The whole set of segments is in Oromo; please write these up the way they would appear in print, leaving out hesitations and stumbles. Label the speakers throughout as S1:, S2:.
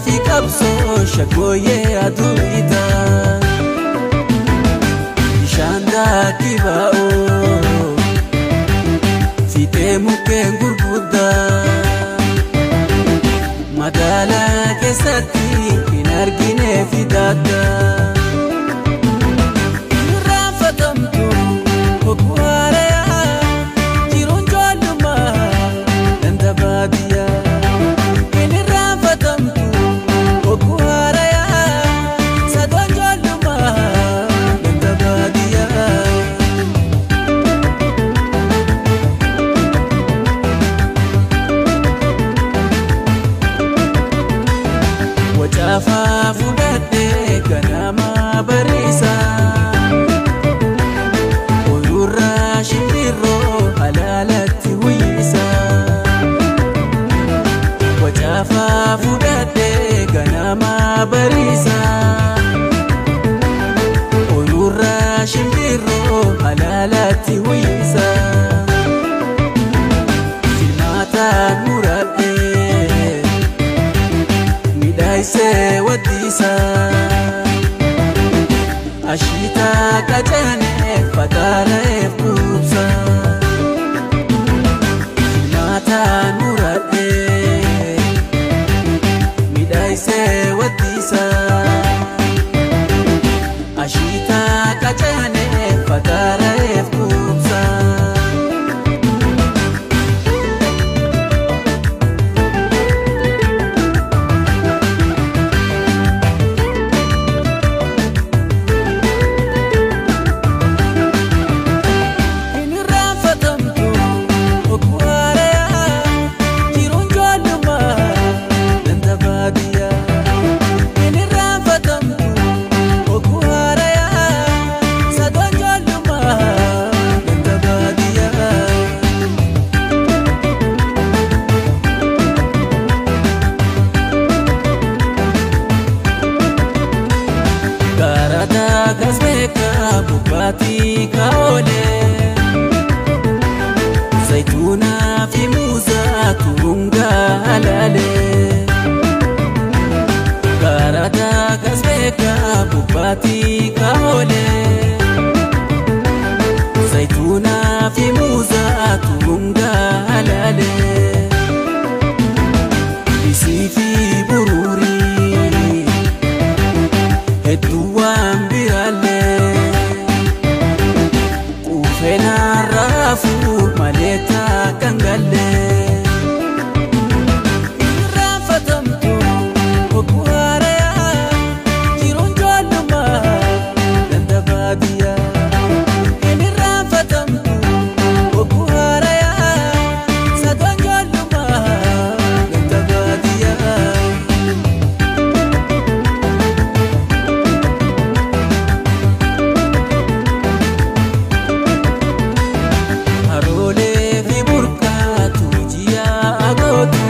S1: Fi qabsoo shaggooyyee aduu itaa. Bishaan daakii ba'oo fiixee mukkeen gurguddaa. Magaalaa keessatti hin argine fidaadda. Irraanfatamtu hogguu haarayaa jiruun ijoollummaa ganda baadiyyaa. Hin irraanfatamtu hogguu haarayaa sadoon ijoollummaa ganda baadiyyaa. Wacaafaa fudhadhee ganama bariisa. Oyirraa shimbirroo halaalatti uyyisa. Wacaafaa fudhadhee ganama bariisa. Oyirraa shimbirroo halaalatti uyyisa. Filmaataan muradhee. Midhaayisee waddiisa. Ashiitaa qacanee fataara'eef quubsa. Filmaataan muradhee. Midhaayisee waddiisa. Ashiitaa qacanee fataara'eef quubsa. Hin irraanfatamtu hogguu haarayaa jiruun ijoollummaa ganda baadiyyaa. Hin irraanfatamtu hogguu haarayaa sadoon ijoollummaa ganda baadiyyaa. Kaarataa gasbeekaa bubbaatii kaa'olee. Zayituunaa fi muuzaa turungaa halaalee. Kaarataa gasbeekaa bubbaatii kaa'olee. Zayituunaa fi muuzaa turungaa halaalee. Bisii fi buruurii hedduu waan biraallee. Quufeenaa raafuu malee taakkan gallee. Irraanfatamtu hogguu haarayaa jiruun ijoollummaa ganda baadiyyaa. Hin irraanfatamtu hogguu haarayaa sadoon ijoollummaa ganda baadiyyaa. Haroolee fi burqaatu ji'a gootu.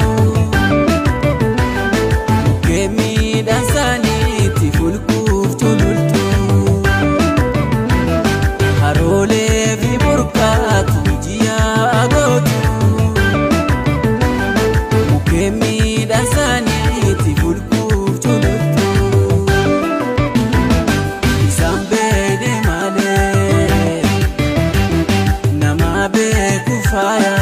S1: Mukkeen midhaan isaaniitti fulkuuf tulultu. Haroolee fi burqaatu ji'a gootu. Mukkeen midhaan isaaniitti fulkuuf tulultu. Isaan beene malee. Nama beeku faaya.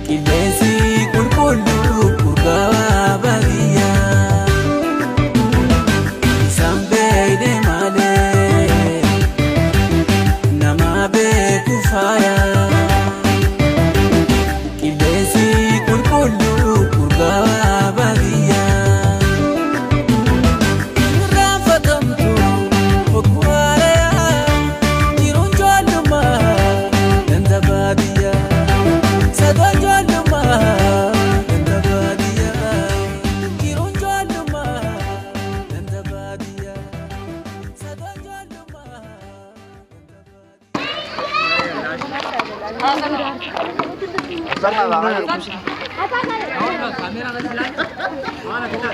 S1: Qilleensi qulqulluu urgaawaa baadiyyaa. Isaan beekne malee. Nama beeku faaya. Qilleensi qulqulluu urgaawaa baadiyyaa. Irraanfatamtu hogguu haarayaa jiruun ijoollummaa ganda baadiyyaa. Sadoon ijoollummaa ganda baadiyyaa. Jiruun ijoollummaa ganda baadiyyaa. Sadoon ijoollummaa ganda baadiyyaa.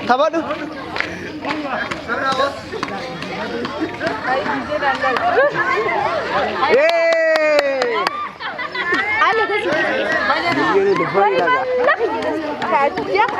S2: Taphadhu. Yee!
S3: Alle, das ist.
S2: Biyyeen lubbuu ilaala.
S3: Lach.